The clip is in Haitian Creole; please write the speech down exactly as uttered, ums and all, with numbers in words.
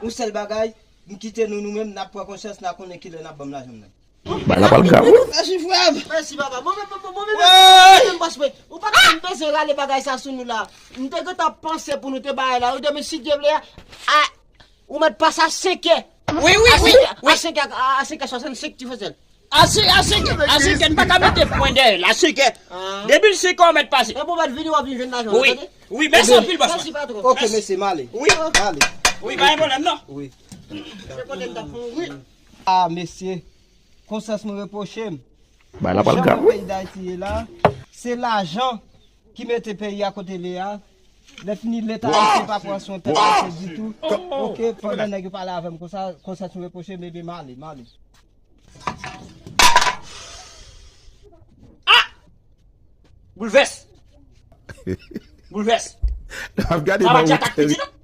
Yon sèl bagay, m kite nou, nou menm, n ap pran konsyans, n a konnen kilè n ap ban m lajan m nan. Bagay la pral grav wi. Mèsi, frè m. Mèsi, papa. Mwen menm, mwen menm, mwen menm, mwen menm, bòs mwen. Ou pa ta bezwen rale bagay sa sou nou la. M te gentan panse pou nou te bay la. Ou demen, si Dye vle, a, ou mèt pase a senkè. Wi, wi, A wi. senkè, a senkè, a senkè swasannsenk ti fè sèl. A senkè, a senkè, a senkè, n pa ka mete pwen dèyè l, a senkè. Depi l senkè, ou mèt pase. E pou mèt vini, w ap vin jwenn lajan. Wi, wi, mèsi anpil, bòs mwen. Mèsi, patron. Ok, mesye, m ale. Wi. M ale. Wi, pa gen pwoblèm, non. Wi. Se kote m t ap fè yon wi. Ah, mesye, konsyans mwen repwoche m. Bagay la pral Jan grav mwen wi. Peyi Dayiti ye la, se lajan ki mete peyi a kote l ye a. Lè fini, Leta ayisyen pa pran swen tèt mesye ditou. Ok, pandan nèg yo pale avè m konsa, konsa sou repwoche m, ebyen m ale, m ale. Boulvès. Boulvès. Ap gade Sa va nan di atak piti, non?